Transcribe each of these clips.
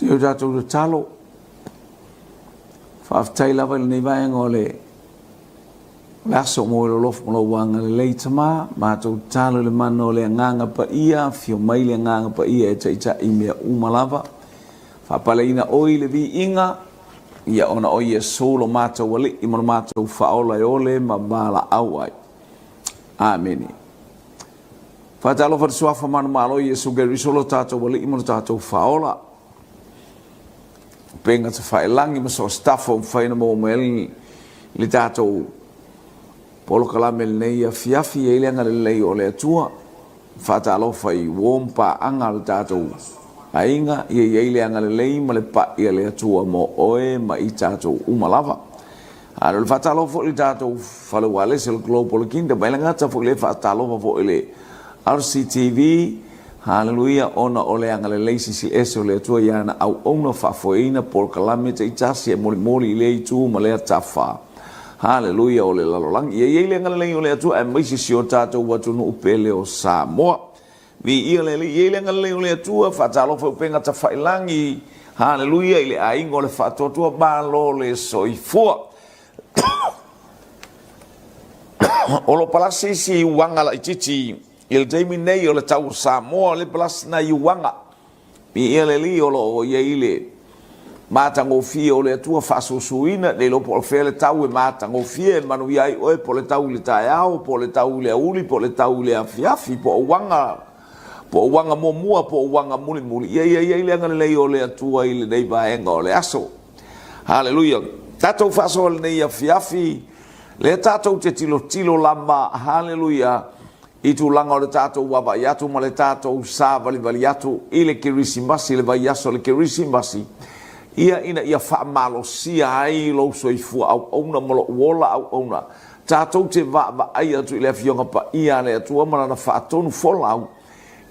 Se i o tatou tatalo. Faafetai lava i lenei vaega o le le aso mo le alofa ma lou agalelei Tama, matou tatalo i le mana o le Agaga Paia, afio mai le Agaga Paia e taitai i mea uma lava. Faapaleina oe i le viiga, ia ona o Iesu lo matou Alii ma lo matou Faaola e ole ma valaau ai. Amene. Faatalofa i le Suafa manumalo o Iesu Keriso lo tatou Alii ma lo tatou Faaola. Upega tafailagi ma so o se tafa ua mafai ona maua mai ai le tatou polokalame i lenei afiafi. E i ai le agalelei o le Atua. Faatalofa i uo ma paaga a le tatou aiga, ia i ai le agalelei ma le pai a le Atua mo oe ma i tatou uma lava. A o le faatalofa foi i le tatou fale ualesi o le Global Kingdom, e le gata foi i lea, faatalofa foi i le RCTV, haleluia, ona o le agalelei sisiese o le Atua i ana auauna faafoeina polokalame taitasi e molimoli i lea itu ma lea tafa. Haleluia o le lalolagi. Ia i ai le agalelei o le Atua aemaise si o tatou atunuu pele o Samoa. Viia le Alii, ia i ai le agalelei o le Atua, faatalofa i upega tafailagi, haleluia i le aiga o le faatuatua, malo le soifua. O lo o palasi isi uaga laitiiti i le taimi nei o le tau o Samoa, o le palasi nai uaga. Viia le Alii o lo o i ai le matagofie o le Atua faasusuina, le iloa po o fea le tau e matagofie e manuia ai oe, po o le tau i le taeao, po o le tau i le aoauli, po o le tau i le afiafi, po o uaga, po o uaga muamua, po o uaga mulimuli. Ia i ai le agalelei o le Atua i lenei vaega o le aso. Haleluia. Tatou faasoa i lenei afiafi, lea tatou te tilotilo lava, haleluia, i tulaga o le tatou vaavaai atu ma le tatou savalivali atu i le Kerisimasi, le vaiaso o le Kerisimasi, ia ina ia faamalosia ai lou soifua auauna ma lou ola auauna, tatou te vaavaai atu i le Afioga Paia a le Atua ma Lana faatonu folau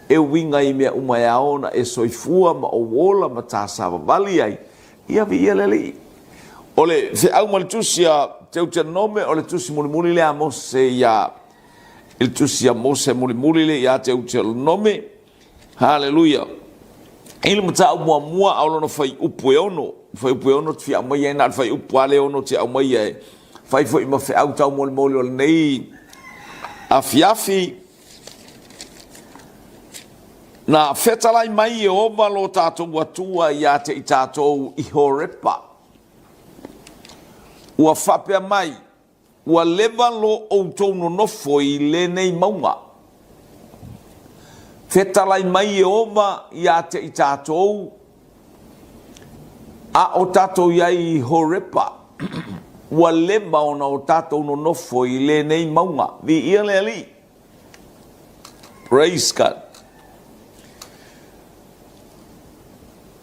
e uiga i mea uma e ao ona e soifua ma ou ola ma ta savavali ai. Ia viia le Alii. O le feau ma le tusi a Teutenome, o le tusi mulimuli lea a Mose iā i le tusi a Mose mulimuli lea ia Teutelonome. Haleluia. I le mataupu muamua a o lona fuaiupu e ono, fuaiupu e ono te fia aumaia ai, na o le fuaiupu lava le ono te aumaia e fai foi ma feau taumolimoli o lenei afiafi. Na fetalai mai Ieova lo tatou Atua ia te i tatou i Horepa, ua faapea mai, Ua leva lo outou nonofo i lenei mauga. Fetalai mai Ieova ia te i tatou, a o tatou i ai i Horepa, ua leva ona o tatou nonofo i lenei mauga. Viia le Alii. Praise God.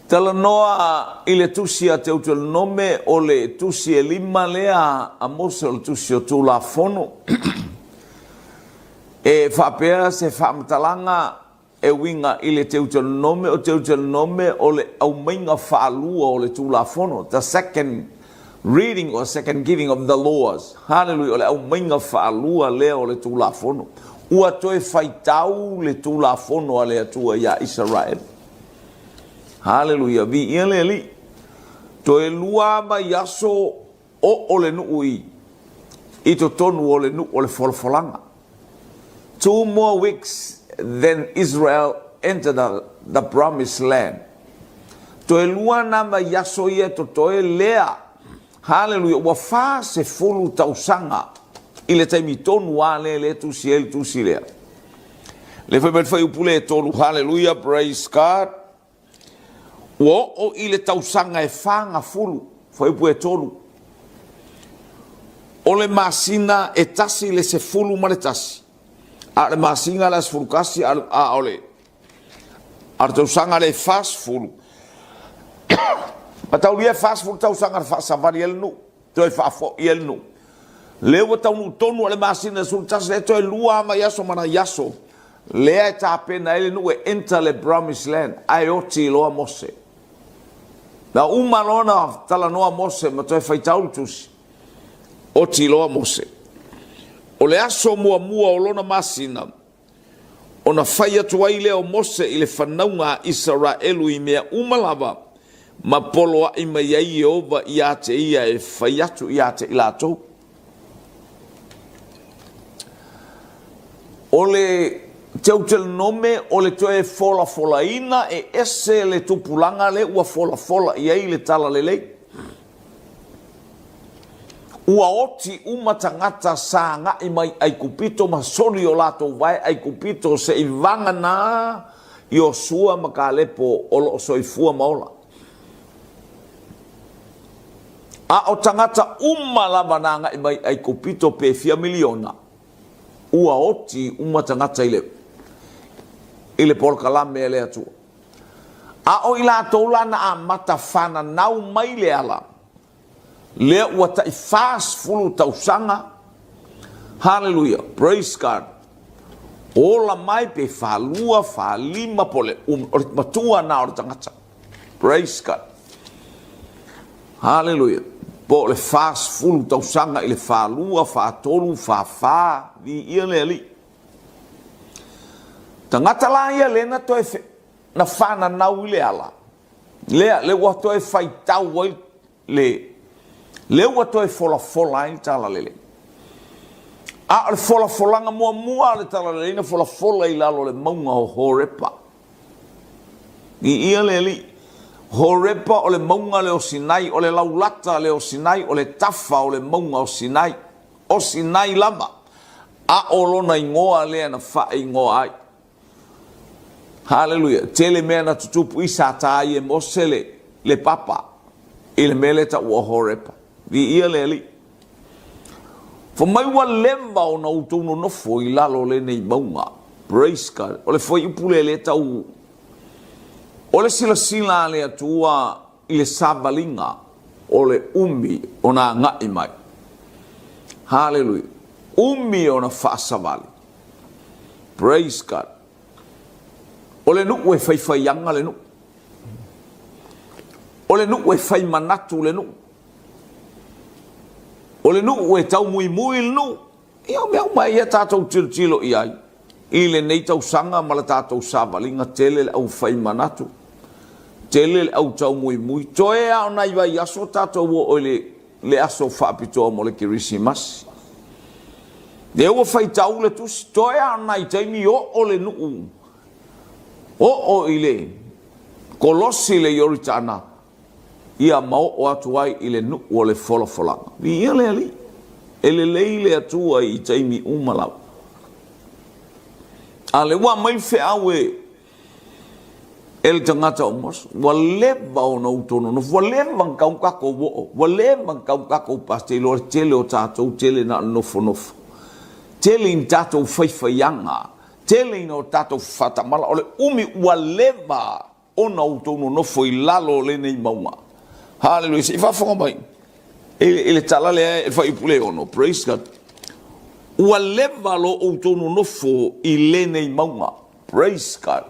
Talanoa i le tusi a Teutelonome, o le tusi e lima lea a Mose o le tusi o Tulafono. E faapea se faamatalaga e uiga i le Teutelonome, o Teutelonome o le aumaiga faalua o le Tulafono, the second reading or second giving of the laws. Hallelujah, o le aumaiga faalua lea o le Tulafono. Ua toe faitau le Tulafono a le Atua iā Isaraelu. Hallelujah, viia le Alii. Toe lua vaiaso oo le nuu i i totonu o le nuu o le folafolaga. Two more weeks then Israel entered the, the promised land. Toe lua na vaiaso ia totoe lea. Hallelujah, ua 40 tausaga i le taimi tonu lava lea lea tusi ai le tusi lea. Le fai mai le fuaiupu lea e tolu, hallelujah, praise God. Ua oo i le tausaga e 40, fuaiupu e tolu, o le masina e tasi le 11, a o le masina la 11, a o le a le tausaga le 40, mataulia e 40 tausaga na faasavali ai le nuu, toe faafoi ai le nuu. Lea ua taunuu tonu a le masina 11, lea toe lua lava vaiaso ma nai aso, lea e tapena ai le nuu e enter le promised land, ae oti loa Mose. Na uma loa na talanoa Mose ma toe faitau le tusi, oti loa Mose. O le aso muamua o lona masina, ona fai atu ai lea o Mose i le fanauga a Isaraelu i mea uma lava ma poloaʻi mai ai Ieova iā te ia e fai atu iā te i latou. O le Teutelnome o le toe folafolaina e ese le tupulaga le ua folafola i ai le Talalelei. Ua oti uma tagata sa agai mai Aikupito ma soli o latou vae Aikupito se i vagana Iosua ma Kalepo o lo o soifua ma ola. A o tagata uma lava na agai mai Aikupito pe fia miliona, ua oti uma tagata i le i le polokalame a le Atua. A o i latou la na amata fananau mai le ala, lea ua tai 40 tausaga, hallelujah, praise God, ola mai pe falua, falima, po o le umi, o le matua na o le tagata. Praise God. Hallelujah. Po o le 40 tausaga i le falua, fatolu, fafa, viia le Alii. Tagata la ia lea na toe na fananau i le ala, lea, lea ua toe faitau ai le, lea ua toe folafola ai le Talalelei. A o le folafolaga muamua a le Talalelei na folafola i lalo o le mauga o Horepa. Viia le Alii. Horepa o le mauga lea o Sinai, o le laulata lea o Sinai, o le tafa o le mauga o Sinai, o Sinai lava, a o lona igoa lea na faaigoa ai. Haleluia. Tele mea na tutupu i sa ta ai e Mose le, le papa i le mea lea taua o Horepa. Viia le Alii. Fai mai ua leva ona outou nonofo i lalo o lenei mauga. Praise God. O le fuaiupu lea lea tau o le silasila a le Atua i le savaliga o le umi ona agai mai. Haleluia. Umi ona faasavali. Praise God. O le nuu e faifaiaga le nuu. O le nuu e fai manatu le nuu. O le nuu e taumuimui le nuu. Ia o mea uma ia tatou tilotilo i ai i lenei tausaga ma le tatou savaliga, tele le au fai manatu, tele le au taumuimui. Toe lava o nai vaiaso tatou oo i le, le aso faapitoa mo le Kerisimasi. Lea ua faitau le tusi, toe lava o nai taimi oo le nuu, oo i le kolosi le Ioritana, ia ma oo atu ai i le nuu o le folafolaga. Viia le Alii, e lelei le Atua i taimi uma lava. A lea ua aumai le feau e e le tagata o Mose, ua leva ona outou nonofo, ua leva ona tau tatou oo, ua leva ona tau tatou pastor, iloa le tele o tatou tele na o le nofonofo, tele ina tatou faifaiaga, tele ina o tatou faatamala, o le umi ua leva ona outou nonofo i lalo o lenei mauga. Haleluia. Se i faafofoga mai i le tala lea e fuaiupu le 6. Praise God. Ua leva lo outou nonofo i lenei mauga. Praise God.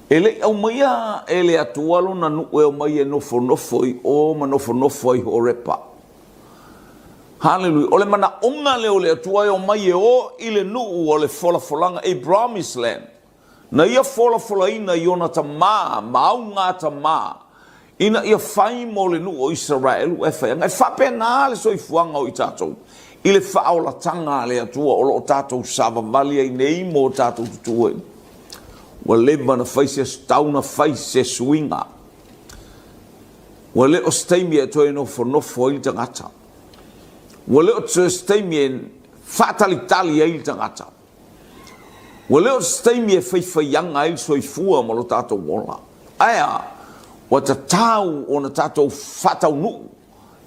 E le i aumaia e le Atua lona nuu e omai e nofonofo i o ma nofonofo ai Horepa. Haleluia. O le manaoga lea o le Atua e omai e o i le nuu o le folafolaga, a promised land. Na ia folafolaina i ona tama ma augatama ina ia fai mo le nuu o Isaraelu e fai aga. E faapena le soifuaga o i tatou i le faaolataga a le Atua o lo o tatou savavali ai nei mo tatou tutuoina. Ua leva na fai se tau na fai se suiga. Ua le o se taimi e toe nofonofo ai le tagata. Ua le o se taimi e faatalitali ai le tagata. Ua le o se taimi e faifaiaga ai le soifua ma lo tatou ola. Ae a? Ua tatau ona tatou faataunuu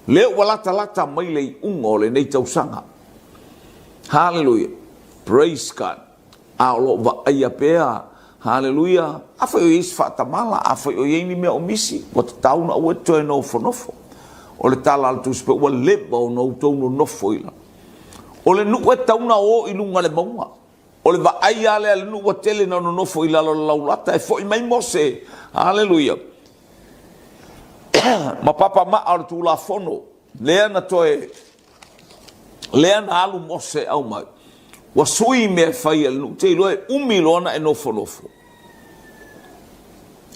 lea ua latalata mai le iuga o lenei tausaga. Haleluia! Praise God! A o lo o vaaia pea, haleluia, afai o i ai se faatamala, afai o i ai ni mea o misi, ua tatau ona aua e te toe nofonofo. O le tala a le Tusi Paia, ua leva ona outou nonofo i lalo. O le nuu e tatau ona o i luga o le mauga. O le vaai lava lea a le nuu ua tele ina nonofo i lalo o le laulata, e foi mai Mose, haleluia, ma papamaa o le Tulafono, lea na toe, lea na alu Mose e aumai. Ua sui mea e fai a le nuu, te iloa e umi loa ona e nofonofo.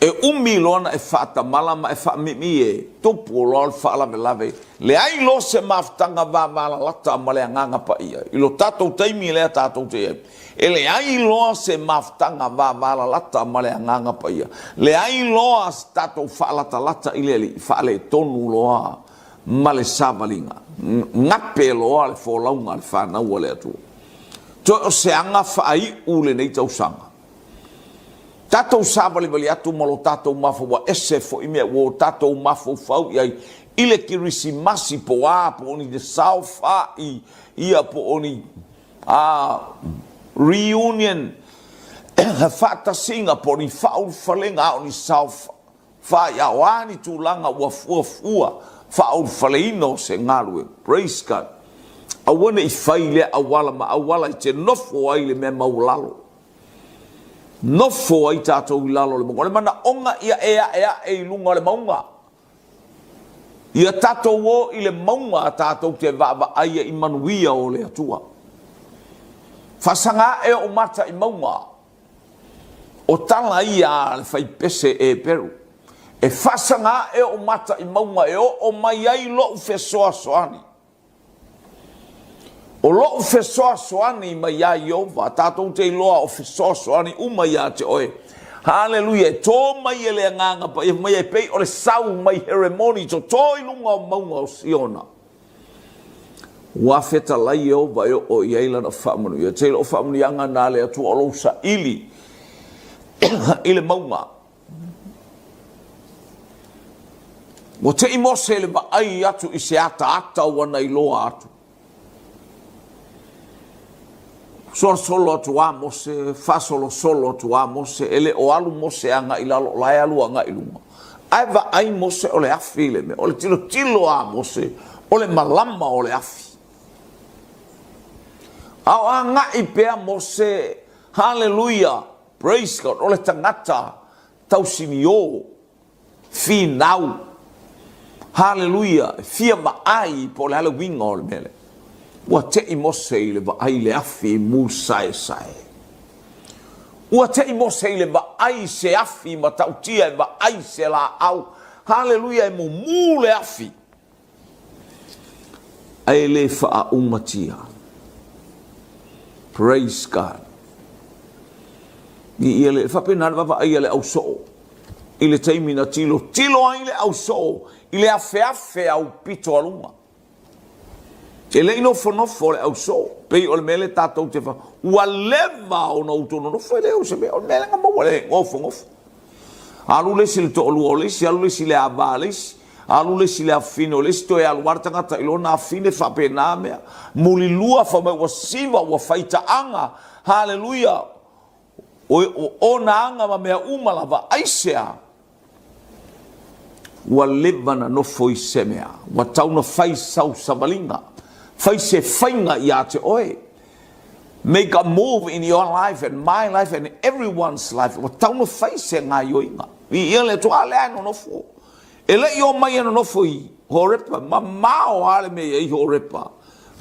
E umi loa ona e faatamala ma e faamimi e tupu loa le faalavelave. Leai loa se mafutaga vavalalata ma le Agaga Paia i lo tatou taimi lea tatou te i ai. E leai loa se mafutaga vavalalata ma le Agaga Paia. Leai loa se tatou faalatalata i le Alii, faaletonu loa ma le savaliga. Gape loa le folauga a le fanau a le Atua. Toe o se aga faaiu lenei tausaga. Tatou savalivali atu ma lo tatou mafaufau, ua ese foi mea ua o tatou mafaufau i ai i le Kerisimasi po o a, po o ni saofai, ia po o ni a, reunion, faatasiga, po o ni faaulufalega, a o ni saofai, a o a ni tulaga ua fuafua faaulufaleina o se galuega. Praise God. Aua ne i fai lea auala ma auala e te nofo ai i le mea maualalo. Nofo ai tatou i lalo o le mauga. O le manaoga ia e aeae i luga o le mauga. Ia tatou o i le mauga tatou te vaavaai ai i manuia o le Atua. Faasaga ae ou mata i mauga. O tala ia a le faipese Eperu. E faasaga ae ou mata i mauga e oo mai ai lou fesoasoani. O lou fesoasoani mai iā Ieova, tatou te iloa o fesoasoani uma iā te oe. Haleluia! E tō mai e le Agaga Paia fai mai e pei o le sau mai Heremoni toto i luga o mauga o Siona. Ua fetalai Ieova e oo i ai lana faamanuia. Te iloa o faamanuiaga na a le Atua o lou saili i le mauga. Ua te i Mose i le vaai atu i se ataata ua na iloa atu. Solosolo atu a Mose, faasolosolo atu a Mose, e le o alu Mose agai i lalo, o la e alu agai i luga. Ae vaai Mose o le afi le mea, o le tilotilo a Mose, o le malama o le afi. A o agai pea Mose, haleluia, Praise God, o le tagata tausinio, finau, haleluia, e fia vaai po o le a le uiga o le mea lea. Ua te'i Mose i le vaai i le afi musaesae. Ua te'i Mose i le vaai i se afi matautia e vaai se laau, haleluia, e mumu le afi. Ae le faaumatia. Praise God. I ia le faapena le vaavaai a le ausoo i le taimi na tilotilo ai le ausoo i le afeafe aupito a luga. E le i nofonofo le ausoo, pei o le mea lea tatou te fa, ua leva ona outou nonofo, e le o se mea, o le mea lea na maua le nofonofo. Alu le isi i le toalua o le isi, alu le isi i le ava a le isi, alu le isi i le afafine o le isi, toe alu lava le tagata i lona afine, faapena mea. Mulilua fai mai ua siva, ua faitaaga, haleluia, o ona aga ma mea uma lava, aisea? Ua leva na nofo i se mea, ua tau na fai sau savaliga, fai se faiga ia te oe. Make a move in your life and my life and everyone's life. Ua tau na fai se gaioiga. Viia le Atua, a lea e nonofo. E le i omai e nonofo i Horepa, mamao lava le mea e i ai Horepa,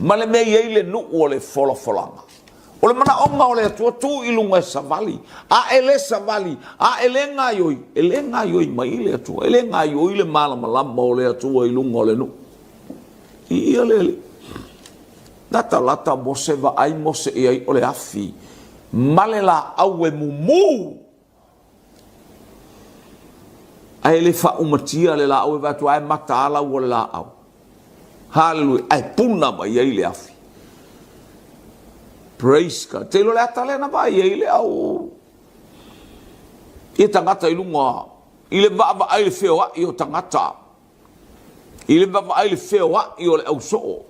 ma le mea e i ai le nuu o le folafolaga. O le manaoga o le Atua, tu i luga e savali. A e le savali, a e le gaioi, e le gaioi mai le Atua, e le gaioi le malamalama o le Atua i luga o le nuu. Viia le Alii. Latalata Mose, vaai Mose i ai o le afi ma le laau e mumu. Ae le faaumatia le laau e vaai atu ae mataala ua le laau. Haleluia. Ae puna mai ai le afi. Praise God. Te iloa le ata lea na vaai ai le au ia tagata i luga i le vaavaai i le feoai o tagata. I le vaavaai i le feoai o le au soo,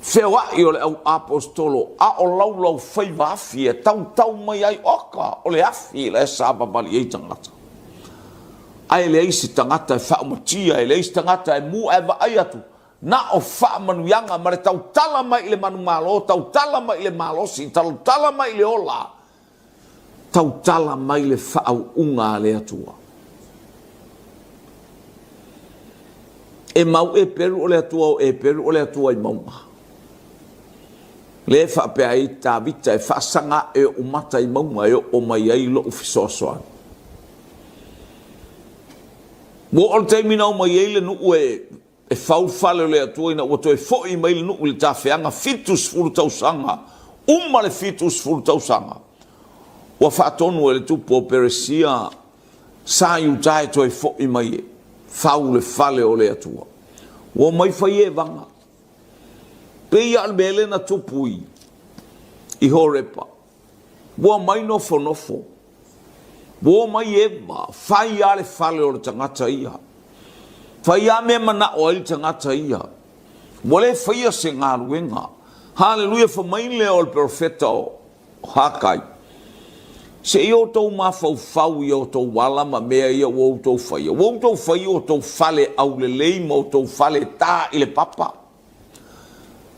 feoai o le au aposetolo, a o laulau faiva afi e tautau mai ai, oka, o le afi la e savavali ai tagata. Ae leai se tagata e faaumatia, e leai se tagata e mu ae vaai atu, na o faamanuiaga ma le tautala mai i le manumalo, tautala mai i le malosi, tautala mai i le ola, tautala mai le faauuga a le Atua. E mau Eperu o le Atua o Eperu o le Atua i mauga. Lea e faapea ai Tavita e faasaga ae ou mata i mauga e oo mai ai lou fesoasoani. Ua oo le taimi na omai ai le nuu e e fau le fale o le Atua ina ua toe foi mai le nuu i le tafeaga 70 tausaga, uma le 70 tausaga, ua faatonu e le tupu o Peresia sa Iuta e toe foi mai e fau le fale o le Atua. Ua omai fai evaga. Pei lava o le mea lea na tupu i i Horepa. Ua omai nofonofo. Ua omai eva, fai lava le fale o le tagata ia. Fai lava mea manao ai le tagata ia. Ua le faia se galuega. Haleluia, fai mai lea o le perofeta o Hakai, Se i outou mafaufau i outou ala ma mea ia ua outou faia. Ua outou faia outou fale aulelei ma outou fale ta i le papa.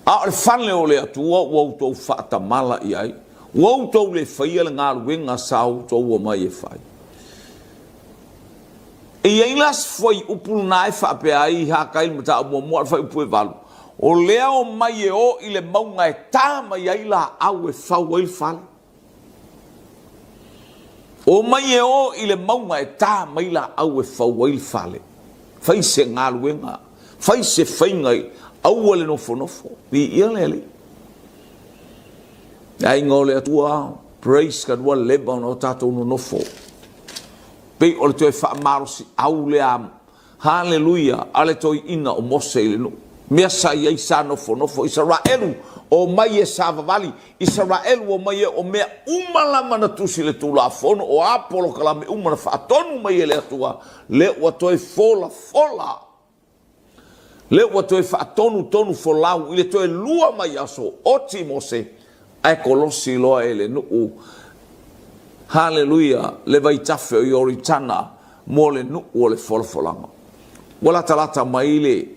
A o le fale o le Atua ua outou faatamala i ai, ua outou le faia le galuega sa outou omai e fai. E i ai la si fuaiupu lena e faapea ai i Hakai le mataupu muamua a le fuaiupu e 8, O lea omai e o i le mauga e ta mai ai laau e fau ai le fale. Omai e o i le mauga e ta mai laau e fau ai le fale. Fai se galuega, fai se faiga, aua le nofonofo. Viia le Alii. Le aiga o le Atua, praise God, ua leva ona o tatou nonofo. Pei o le toe faamalosiau lea Haleluia! A le toeaina o Mose i le nuu. Mea sa i ai sa nofonofo Isaraelu, omai e savavali, Isaraelu omai e o mea uma lava na tusi i le Tulafono, o a polokalame uma na faatonu mai e le Atua, lea ua toe folafola, lea ua toe faatonutonu folau i le toe lua mai aso, oti Mose, ae kolosi loa e le nuu, haleluia, le vaitafe o Ioritana mo le nuu o le folafolaga. Ua latalata mai le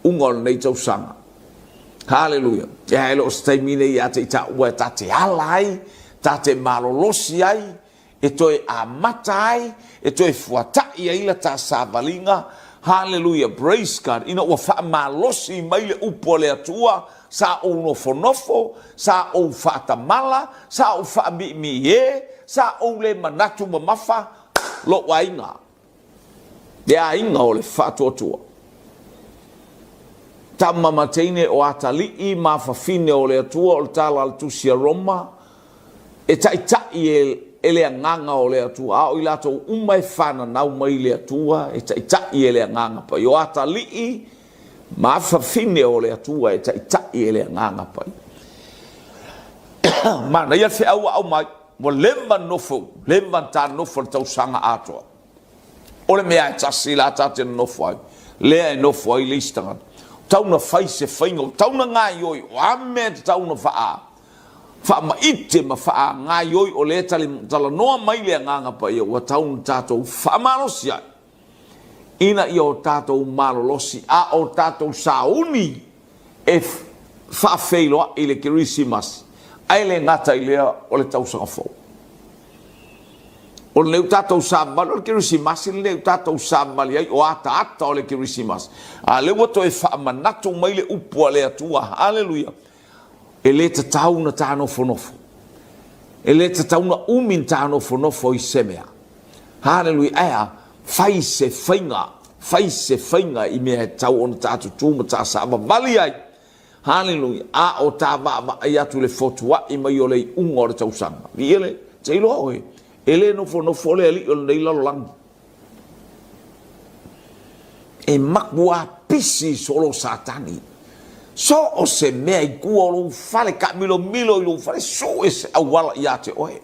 uga o lenei tausaga. Haleluia. Ea e le o se taimi nei ia te i taua e ta te ala ai, ta te malolosi ai, e toe amata ai, e toe fuata'i ai la ta savaliga, Haleluia, praise God, ina ua faamalosi mai le upu a le Atua, sa ou nofonofo, sa ou faatamala, sa ou faamiimii e, sa ou le manatu mamafa, lou aiga, le aiga o le faatuatua. Tama ma teine o atalii ma fafine o le Atua o le tala a le Tusi a Roma, e taitai e le Agaga o le Atua, a o i latou uma e fananau mai i le Atua, e taitai e le Agaga Paia. O atalii ma fafine o le Atua e taitai e le Agaga Paia. Manaia le feau a aumai, ua leva ona nofo, leva ona ta nofo i le tausaga atoa. O le mea e tasi la ta te nonofo ai, lea e nofo ai le isi tagata. Ua tatau ona fai se faiga, ua tatau ona gaoioi, o a mea e tatau ona faa, faamaite ma faagaoioi, o lea e talanoa mai le Agaga Paia, ua tatau ona tatou faamalosi ai, ina ia o tatou malolosi a o tatou sauni e faafeiloai i le Kerisimasi, ae le gata i lea o le tausaga fou. O lenei ua tatou savavali, o le Kerisimasi lenei ua tatou savavali ai, o ataata o le Kerisimasi. A lea ua toe faamanatu mai le upu a le Atua, haleluia, e le tatau ona ta nofonofo. E le tatau ona umi ona ta nofonofo i se mea. Haleluia, ae a? Fai se faiga, fai se faiga i mea e tatau ona ta tutū ma ta savavali ai. Haleluia, a o ta vaavaai atu i le fotua'i mai o le iuga o le tausaga. Viia le, te iloa oe, e le nofonofo le alii o lenei lalolagi. E makuā pisi solo Satani. So o se mea i tua o lou fale, taamilomilo i lou fale, sue se auala ia te oe.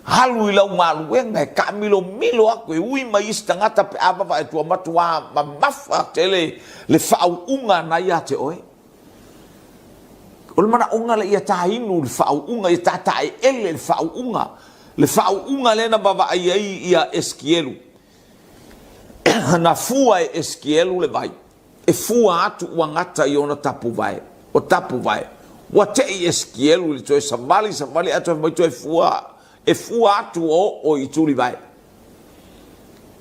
Alu i lau galuega e taamilomilo atu e ui mai isi tagata pe a vavae atu ua matuā mamafa tele le faauuga na ia te oe. O le manaoga lea ia ta inu le faauuga, ia ta taeele le faauuga. Le faauuga lea na vaavaai ai ia Esikielu. Na fua e Esikielu le vai, e fua atu ua gata i ona tapuvae, o tapuvae. Ua tei Esikielu i le toe savali savali ae toe fai mai toe fua, e fua atu ua oo i tulivae.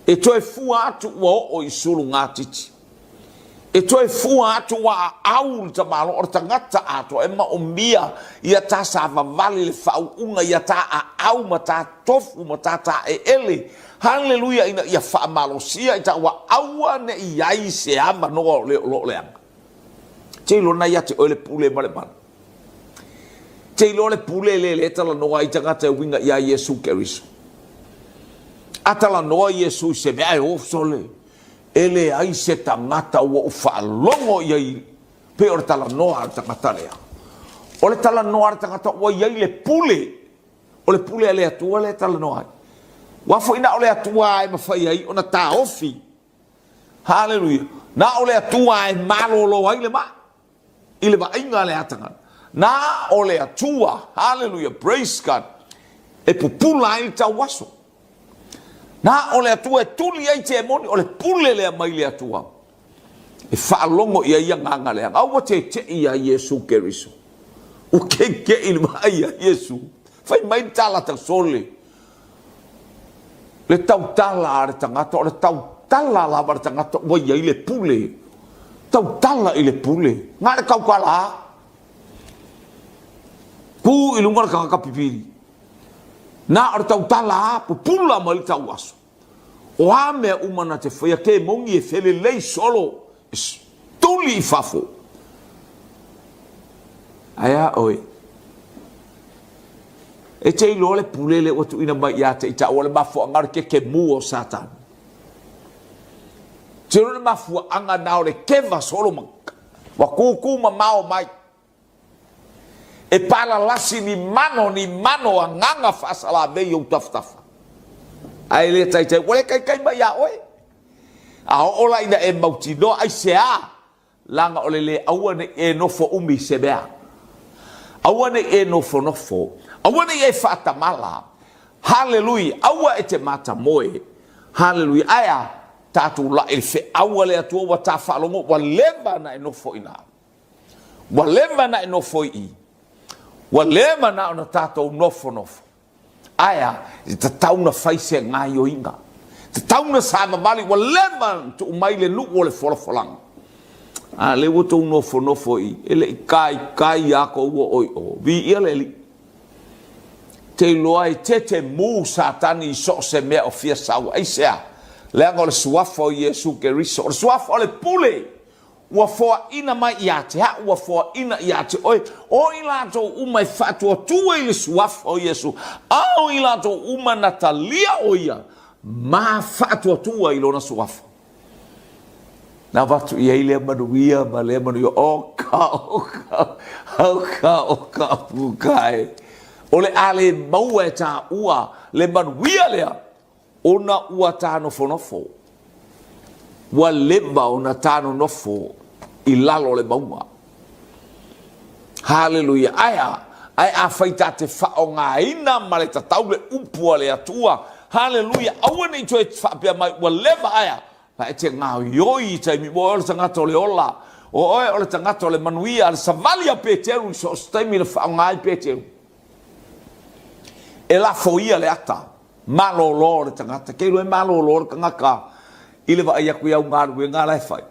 E toe fua atu ua oo i sulugatiti. E toe fua atu ua aau le tamaloa o le tagata atoa e maomia ia ta savavali le faauuga ia ta aau ma ta tofu ma ta taeele. Haleluia ina ia faamalosia i ta ua aua ne i ai se avanoa o le o lo o leaga. Te iloa na ia te oe le pule ma le mana. Te iloa le pule le le talanoa ai tagata e uiga ia Iesu Keriso. A talanoa Iesu i se mea e o sole. E leai se tagata ua ou faalogo i ai pei o le talanoa a le tagata lea. O le talanoa a le tagata ua i ai le pule, o le pule a le Atua lea e talanoa ai. Aua foi na o le Atua lava e mafai ai ona taofi. Haleluia! Na o le Atua lava e malolo ai le mai i le vaaiga a le tagata. Na o le Atua, haleluia, praise God, e pupula ai le tauaso. Na o le Atua e tuli ai temoni, o le pule lea mai le Atua. E faalogo i ai agaga leaga. Aua tete'i ia Iesu Keriso. Ua keke'i le vaai ia Iesu. Fai mai le talata sole. Le tautala a le tagata, o le tautala lava a le tagata ua i ai le pule. Tautala i le pule. Na le tautala a. Ku i luga le tagata pipili. Na o le tautala a, pupula mai le tauaso. O a mea uma na te faia, ke moni e felelei solo, e tuli i fafo. Ae a oe? E te iloa le pule lea ua tuuina mai ia te i taua le mafuaaga o le kekemū o Satani. Te iloa le mafuaaga na o le keva solo ma ua kūkū mamao mai. E palalasi ni mano ni mano agaga faasalavei i ou tafatafa. Ae le taitai, ua le taitai mai iā oe. A oo la ina e mautinoa, aisea? Leaga o le le aua ne i e nofo umi i se mea. Aua ne i e nofonofo. Aua ne i e faatamala. Haleluia! Aua e te matamoe. Haleluia! Ae a? Tatou laʻi i le feau a le Atua ua ta faalogo ua leva ona e nofo i ina. Ua leva ona e nofo i i. Ua leva na ona tatou nofonofo. Ae a? E tatau ona fai se gaioiga. Tatau ona savavali, ua leva ona tuu mai le nuu o le folafolaga. A lea ua tou nofonofo i i, e le i kaikai a kou oo i o. Viia le Alii. Te iloa e tetemu Satani i so o se mea o fia sau. Aisea? Leaga o le Suafa o Iesu Keriso, o le Suafa o le pule Ua foaina mai ia te au, ua foaina ia te oe, o i latou uma e faatuatua i le Suafa o Iesu, a o i latou uma na talia o ia ma faatuatua i lona Suafa. Na avatu i ai lea manuia ma lea manuia, o ka, o ka, o ka, o ka puka e. O le a le maua e tāua le manuia lea, Ona ua ta nofonofo, ua leva ona ta nonofo i lalo o le mauga. Haleluia! Ae a? Ae afai ta te faaaogaina ma le tatau le upu a le Atua, haleluia, aua ne i toe faapea mai ua leva, ae a? La e te gaoioi i taimi, ua oe o le tagata o le ola, o oe o le tagata o le manuia, le savali a Peteru i so o se taimi na faaaoga ai Peteru. E lafoia le ata, malōlō le tagata. Ke iloa e malōlō le tagata i le vaai atu i au galuega la e fai.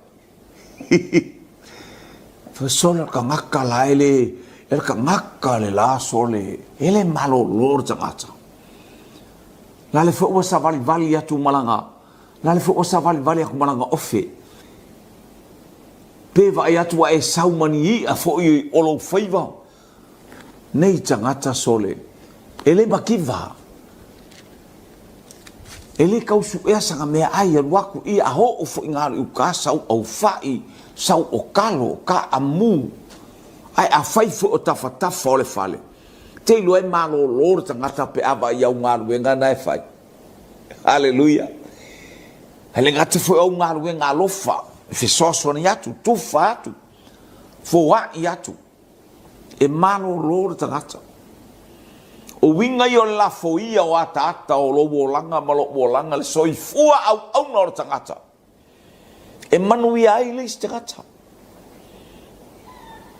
Fai sole le tagata la e le, e le tagata le la sole, e le malōlō le tagata. La le foi ua savalivali atu ma lana, la le foi ua savalivali atu ma lana ofe. Pe vaai atu ua e sau ma ni i'a foi o lou faiva, Nei tagata sole, e le makiva, e le kau suʻea sanga mea ai alu aku ia a hoo foi nga alu i uka sau au faʻi, sau o kalo, ka amu, ae afai foi o tafatafa o le fale, te iloa e malōlō le tagata pe a vaai i au galuega na e fai. Haleluia! E le gata foi o au galuega alofa, e fesoasoani atu, tufa atu, foaʻi atu. E malōlō le tagata. O uiga ia o le lafoia o ataata o lou olaga ma loʻu olaga, le soifua auauna o le tagata, e manuia ai le isi tagata.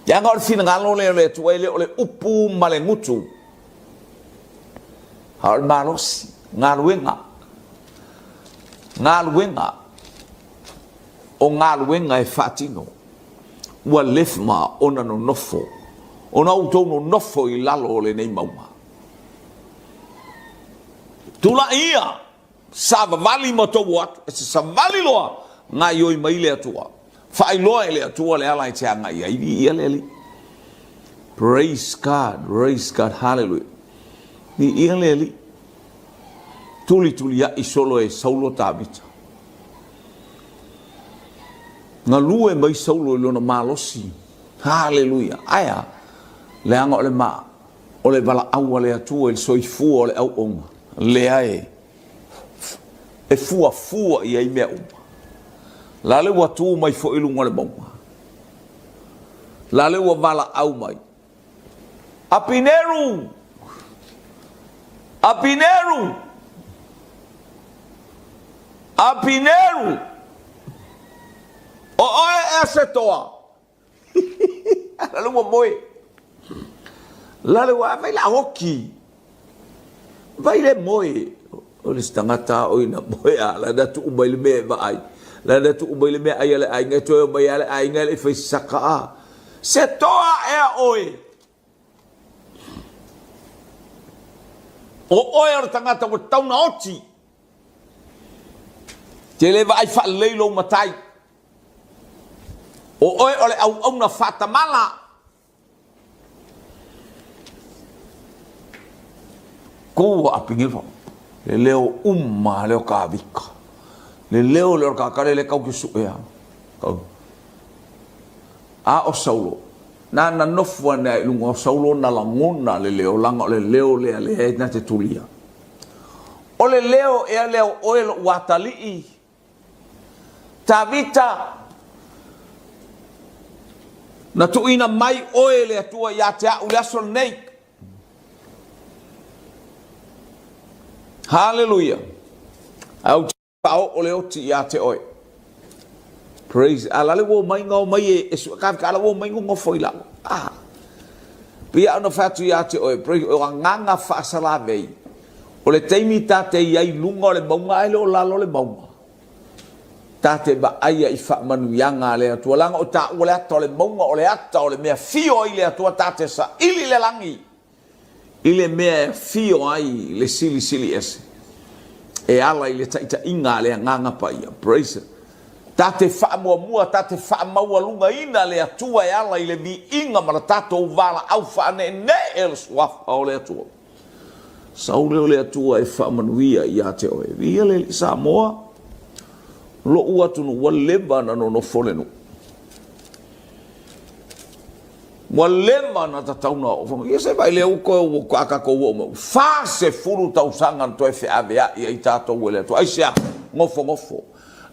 Leaga o le finagalo lea o le Atua e le o le upu ma le gutu, a o le malosi, galuega, galuega. O galuega e faatino, ua leva ona nonofo, ona outou nonofo i lalo o lenei mauga. Tulai ia, savavali ma outou o atu, e se savali loa, gaoioi mai le Atua. Faailoa e le Atua le ala e te agai ai, viia le Alii. Praise God, praise God, hallelujah. Viia le Alii. Tulituliai solo e Saulo Tavita. Galue mai Saulo i lona malosi. Haleluia. Ae a? Leaga o le ma, o le valaau a le Atua i le soifua o le auauna, lea e, e fuafua i ai mea uma. La le ua tu mai foi i luga o le mauga. La le ua valaau mai. Apineru! Apineru! Apineru! O oe ea se toa? La le ua moe. La le ua vai la oki. Vai le moe. O le isi tagata a oi na moe a la na tuu mai le mea e vaai. La na tuu mai le mea ai a le aiga e toe omai a le aiga e le i fai saka a. Se toa ea oe. O oe o le tagata ua tatau na oti. Te le vaai faalelei lou matai. O oe o le auauna faatamala. Ku a Apingefa, le leo uma lea o Kavika, le leo lea o le kakale lea kau ke suʻe a. Kau. A o Saulo, nana nofo ane ai luga o Saulo na lagona le leo, laga o le leo lea lea e na te tulia. O le leo ea lea o oe loʻu atalii, Tavita, na tuuina mai oe e le Atua ia te a'u i le aso lenei. Haleluia! Ae ou te faaoo le oti ia te oe. Praise. A la le ua omai nga omai e, e sue ka ka la ua omai nonofo i lalo. Ah. Pia ona fai atu ia te oe, praise, o agaga faasalavei. O le taimi ta te i ai i luga o le mauga ae le o lalo o le mauga, ta te vaaia i faamanuiaga a le Atua, leaga o taua le ata o le mauga, o le ata o le mea fio ai le Atua, ta te saili le lagi i le mea e afio ai le Silisili Ese e ala i le taitaiga a le Agaga Paia. Praise. Ta te faamuamua, ta te faamaualugaina le Atua e ala i le viiga ma le tatou valaau faaneenee o le Suafa o le Atua. Sau lea o le Atua e faamanuia ia te oe. Viia le Alii Samoa, loʻu atunuu ua leva na nonofo le nuu. Ua leva na tatau na oo. Ia se vaai lea ua toe ua a tatou oo mai. 40 tausaga na toe feaveai ai tatou e le Atua. Aisea? Nofonofo.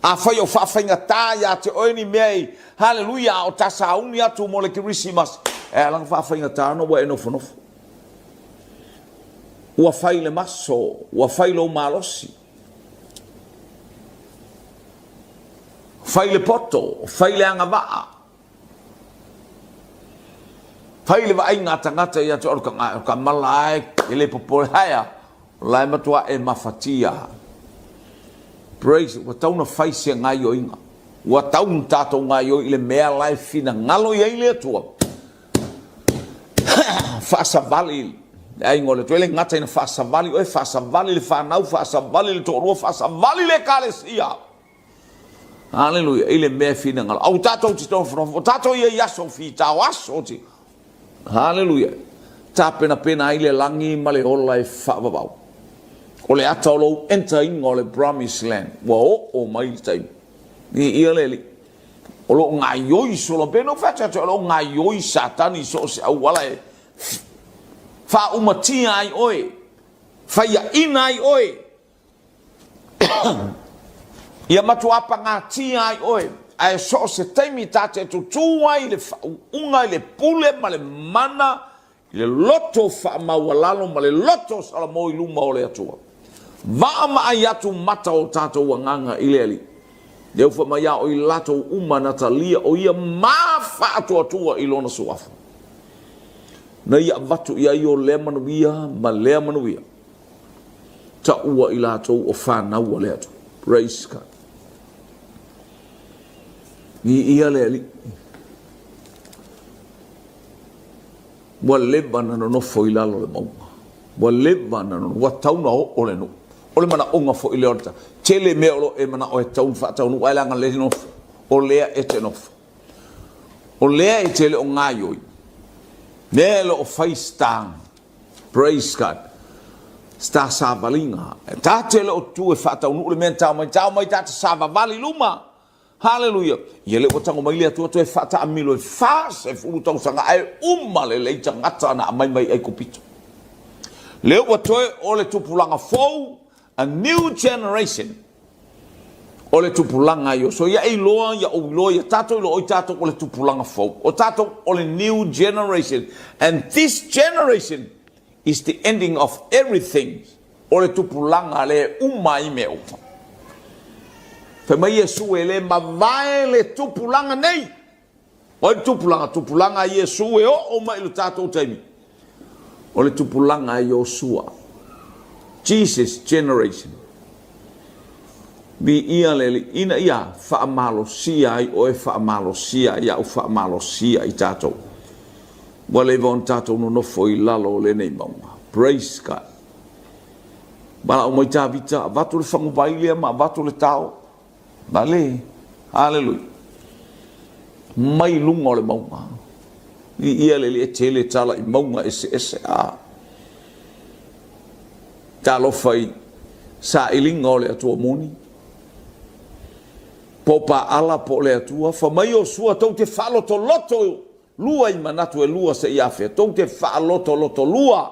Afai o faafaigata ia te oe ni mea i, haleluia, a o ta sauni atu mo le Kerisimasi, e ala ona faafaigata ona ua e nofonofo. Ua fai le maso, ua fai lou malosi. Fai le poto, fai le agavaa. Fai le vaaiga a tagata ia te oe, o ka mala ae, e le popole ae a, o la e matua e mafatia. Praise, ua tau na fai se gaioiga. Ua tau na tatou gaioi i le mea la e finagalo i ai le Atua. Faasavali le aiga o le Atua. E le gata ina faasavali oe, faasavali le fanau, faasavali le toalua, faasavali le ekalesia. Haleluia, i le mea e finagalo. Au tatou te nofonofo, o tatou ia i aso fitao, aso te. Haleluia. Tapenapena ai le lagi ma le ola e faavavau. O le ata o lou enter inga o le promised land, ua oo mai le taimi. Viia le Alii. O lo o gaioi solo, pei ona ou fai atu ia te oe, o lo o gaioi Satani i so o se auala e faaumatia ai oe, faiaina ai oe, ia matuā pagatia ai oe, ae so o se taimi ta te tutū ai i le faauuga i le pule ma le mana I le loto faamaualalo ma le loto salamo i luma o le Atua. Vaavaai atu mata o tatou agaga i le Alii. Lea ua fai mai a o i latou uma na talia o ia ma faatuatua i lona suafa. Na ia avatu i ai o lea manuia ma lea manuia. Taua i latou o fanau a le Atua. Praise God. Viia le Alii. Ua leva ona nonofo i lalo o le mauga. Ua leva ona nonofo, ua tatau ona oo le nuu. O le manaoga foi lea o le tele mea o lo o e manao e tatau ona faataunuu ae leaga le nofo, o lea e te nofo. O lea e te le o gaioi. Lea e le o fai star. Praise God. Star savaliga. E ta te le o tu e faataunuu le mea na tao mai, tao mai ta te savavali i luma. Haleluia! Ia lea ua tago mai le Atua toe faataamilo e 40 tausaga ae uma lelei tagata na aumai mai Aikupito. Lea ua toe o le tupulaga fou, a new generation, o le tupulaga a Iosua. Ia e iloa, ia ou iloa, ia tatou iloa, oi tatou o le tupulaga fou. O tatou o le new generation. And this generation is the ending of everything. O le tupulaga lea e uma ai mea uma. Fai mai Iesu e le mavae le tupulaga nei. O ai le tupulaga? Tupulaga a Iesu e oo mai i lo tatou taimi. O le tupulaga a Iosua. Jesus generation. Viia le Alii ina ia faamalosia ai oe, faamalosia ai au, faamalosia i tatou. Ua leva ona tatou nonofo i lalo o lenei mauga. Praise God. Valaau mai Tavita, avatu le faguvai lea ma avatu le tao. Vale. Haleluia. Mai luga o le mauga. Viia le Alii e tele tala i mauga eseese. A. Talofa i sailiga o le Atua moni. Po o paala po o le Atua. Fa mai Iosua tou te faalotoloto lua i manatu e lua seia afea. Tou te faalotoloto lua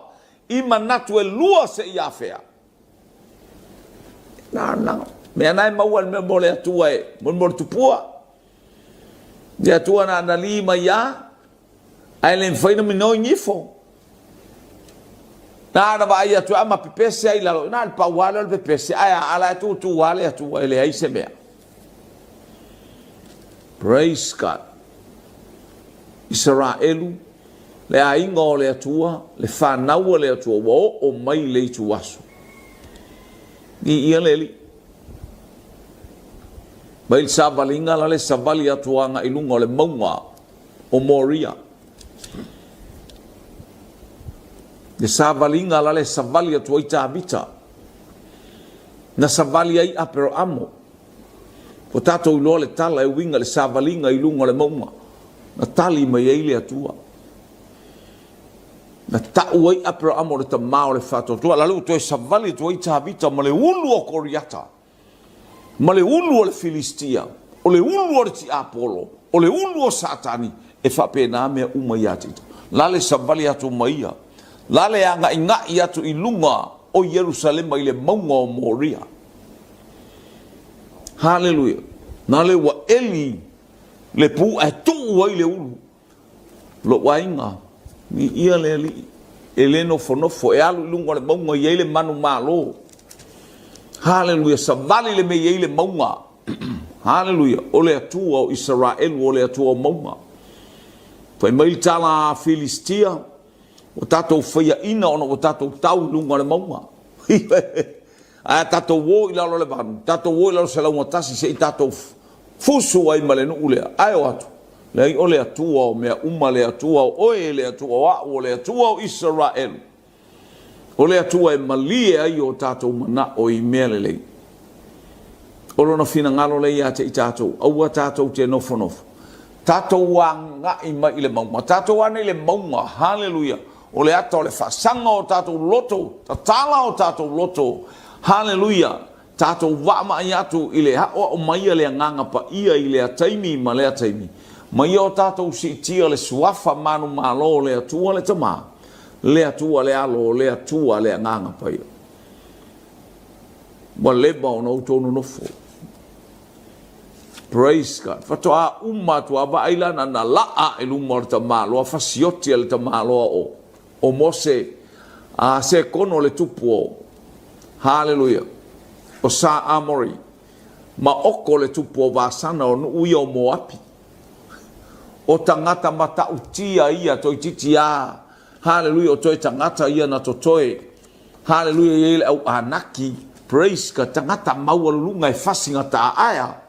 i manatu e lua seia afea. Na, na, mea na e maua le mea mo le Atua e, mo le tupua. Le Atua na analii mai a, ae le mafai na minoi nifo. Na na vaai atu a ma pepese ai lalo, na le pau lava lea o le pepese, ae a ala e tutu lava le Atua e leai se mea. Praise God. Isaraelu, le aiga o le Atua, le fanau a le Atua, ua oo mai le ituaso. Viia le Alii. Mai le savaliga la le savali atu agai i luga o le mauga o Moria. Le savaliga la le savali atu ai Tavita. Na savali ai Aperamo. Ua tatou iloa le tala e uiga i le savaliga i luga o le mauga na tali mai ai le Atua. Na tau ai Aperamo o le tama o le faatuatua. La lea ua toe savali atu ai Tavita ma le ulu o Koriata, ma le ulu o le Filistia, o le ulu o le tiapolo, o le ulu o Satani, e faapena mea uma ia te ia. La le savali atu ma ia, la le aga'iga'i atu i luga o Ierusalema i le mauga o Moria. Haleluia! Na lea ua eli le pu ae tuu ai le ulu. Lou aiga, viia le Alii, e le nofonofo, e alu i luga o le mauga e i ai le manumalo. Haleluia! Savali le mea e i ai le mauga. Haleluia! O le Atua o Isaraelu, o le Atua o mauga. Fai mai le tala a Filistia, Ua tatou faiaina ona ua tatou tau i luga o le mauga. Ae a tatou o i lalo o le vanu, tatou o i lalo o le 101 se i tatou fusu ai ma le nuu lea, ae o atu, leai o le Atua o mea uma, le Atua o oe, le Atua o a'u, o le Atua o Isaraelu, o le Atua e malie ai o tatou manao i mea lelei. O Lona finagalo lea ia te i tatou, aua tatou te nofonofo. Tatou aga'i mai i le mauga. Tatou ane i le mauga, haleluia, o le ata o le faasaga o tatou loto, tatala o tatou loto, haleluia, tatou vaavaai atu i le aʻoaʻo mai a le Agaga Paia i lea taimi ma lea taimi, ma ia o tatou siitia le Suafa manumalo o le Atua le Tama, le Atua le Alo, le Atua le Agaga Paia. Ua leva ona outou nonofo. Praise God. Faatoa uma atu a vaai la na laa i luma o le tamaloa, fasioti a le tamaloa o, o Mose, a se kono le tupu o, haleluia, o Sa Amori, ma oko le tupu o Vasana o nuu ia o Moapi. O tagata matautia ia toeitiiti a, haleluia, o toe tagata ia na totoe, haleluia, e i ai le au Anaki, praise God, tagata maualuluga e fasi gata aea.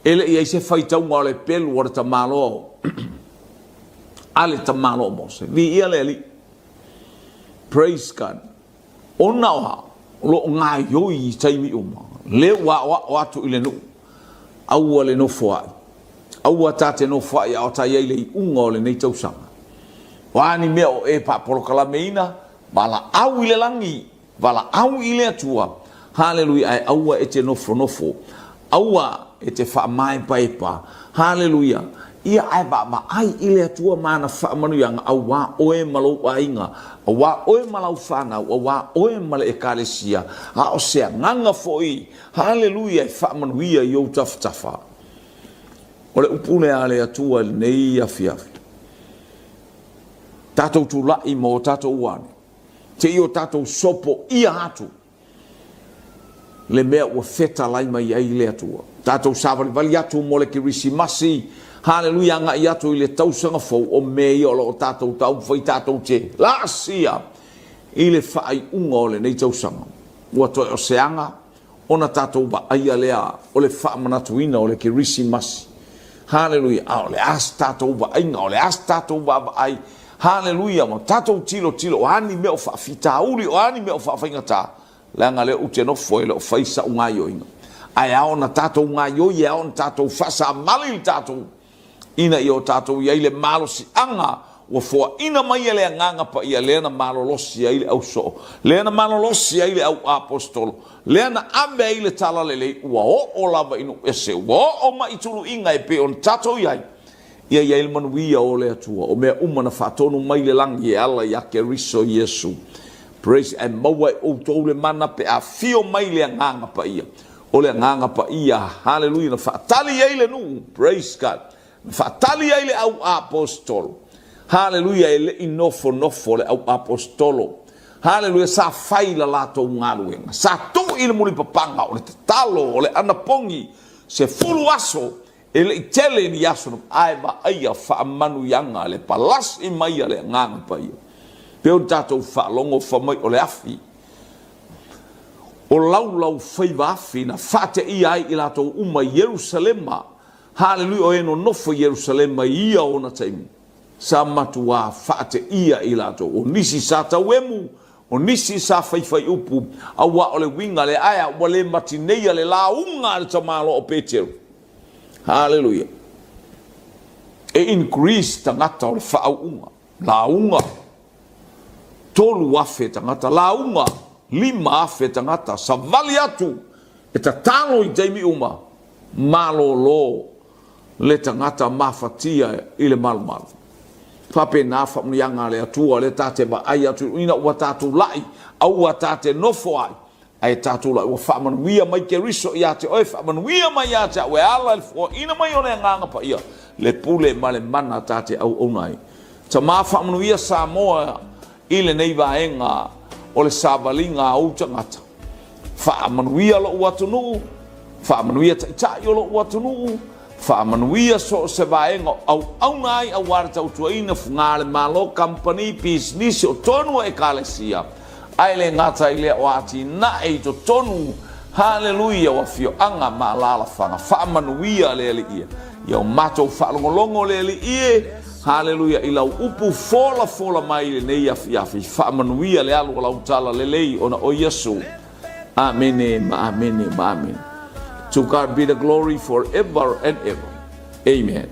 E le i ai se faitauga o le pelu o le tamaloa a le tamaloa o Mose. Viia le Alii. Praise God. Ona o a? O lo o gaioi i taimi uma. Lea ua aoao atu i le nuu, aua le nofoai. Aua ta te nofoai a o ta i ai le iuga o lenei tausaga. O a ni mea o e paapolokalameina, valaau i le lagi, valaau i le Atua. Haleluia, ae aua e te nofonofo, aua e te faamaepaepa. Haleluia, ia ae vaavaai i le Atua ma ana faamanuiaga auā oe ma lou aiga, auā oe ma lau fanau, auā oe ma le Ekalesia, a o se agaga foi, haleluia, e faamanuia i ou tafatafa. O le upu lea a le Atua i lenei afiafi. Tatou tulai ma o tatou uane, te i o tatou sopoia atu le mea ua fetalai mai ai le Atua. Tatou savalivali atu mo le Kerisimasi, haleluia, agai atu i le tausaga fou, o mea ia o lo o tatou taumafai tatou te laasia i le faaiuga o lenei tausaga. Ua toe o se aga ona tatou vaaia lea o le faamanatuina o le Kerisimasi. Haleluia! A o le a se tatou vaaiga, o le a se tatou vaavaai, haleluia, ma tatou tilotilo, o a ni mea o faafitauli, o a ni mea o faafaigata, leaga lea ou te nofo e le o fai sa'u gaioiga. Ae ao ona tatou gaioi, e ao ona tatou faasamali le tatou, ina ia o tatou i ai le malosiaga ua foaina mai e le Agaga Paia, lea na malolosi ai le ausoo, lea na malolosi ai le au aposetolo, lea na ave ai le talalelei, ua oo lava i nuu ese, ua oo mai i tuluiga e pei ona tatou i ai, ia i ai le manuia o le Atua, o mea uma na faatonu mai le lagi e ala ia Keriso Iesu. Praise, ae maua e outou le mana pe a afio mai le Agaga Paia. O le Agaga Paia, haleluia, na faatali ai le nuu, praise God, na faatali ai le au aposetolo. Haleluia, e le i nofonofo le au aposetolo. Haleluia, sa fai la latou galuega, sa tuu i le mulipapaga o le tatalo, o le anapogi, 10 aso, e le i tele ni aso na ae vaaia faamanuiaga le palasi mai a le Agaga Paia. Pei ona tatou faalogo fai mai o le afi, o laulaufaiva afi na faateia ai i latou uma i Ierusalema. Haleluia, o e nonofo i Ierusalema i ia ona taimi, sa matuā faateia i latou. O nisi sa tauemu, o nisi sa faifaiupu, auā o le uiga lea, ae a ua le matineia le lauga a le tamaloa o Peteru. Haleluia. E increase tagata o le faauuga, lauga. 3,000 tagata, lauga 5,000 tagata, savali atu e tatalo i taimi uma, malolo le tagata mafatia i le malumalu. Faapena faamanuiaga a le Atua lea ta te vaai atu ina ua tatou lai, aua ta te nofo ai, Ae tatou la ua faamanuia mai Keriso ia te oe, faamanuia mai ia te au e ala i le foaina mai o le Agaga Paia, le pule ma le mana ta te auauna ai. Tama faamanuia Samoa i lenei vaega o le savaliga a ou tagata. Faamanuia lou atunuu, faamanuia taitai o lou atunuu, faamanuia so o se vaega o auauna ai aua le tautuaina fuga a le Malo, kamupani, pisinisi o tonu o Ekalesia, Ae le gata i lea o atinae i totonu, haleluia, o afioaga ma alaalafaga, faamanuia le Alii e, ia o matou faalogologo le Alii e, haleluia, i lau upu folafola mai i lenei afiafi, faamanuia le alu o lau tala lelei ona o Iesu. Amene ma amene ma amene. To God be the glory forever and ever. Amen.